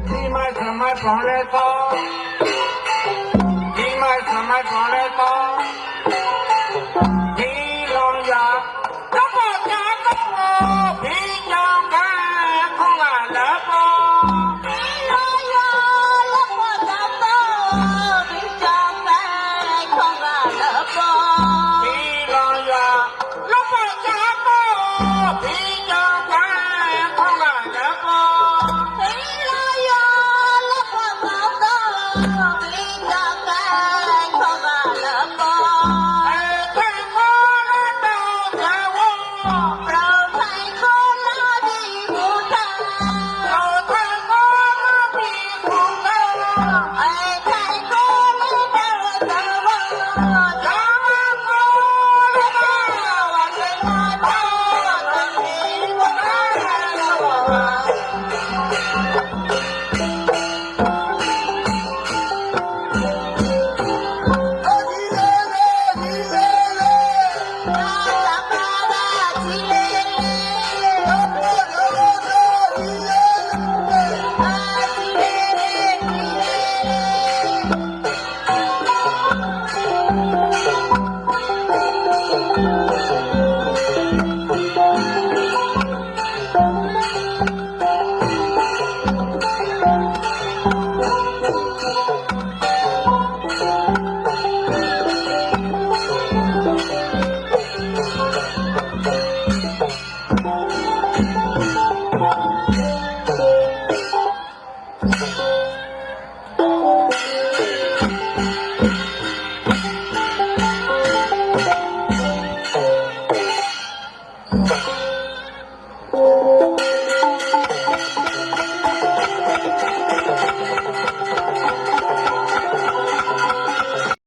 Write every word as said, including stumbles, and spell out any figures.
ဒီမဆမထွန်လဲသော ဒီမဆမထွန်လဲသော ဒီလွန်ရာ လၢပေါ်တၢ်သော ဘီကြောင့်ကဲ ခုံဂၤလၢပေါ် ဘီလွန်ရာ လၢပေါ်တၢ်သော ဘီကြောင့်ကဲ ခုံဂၤလၢပေါ် ဘီလွန်ရာ လၢပေါ်တၢ်သော ဘီကြောင့်ကဲ ခုံဂၤလၢပေါ် ဘီလွန်ရာ လၢပေါ်တၢ်သော ဘီကြောင့်ကဲ ခုံဂၤလၢပေါ် အဲ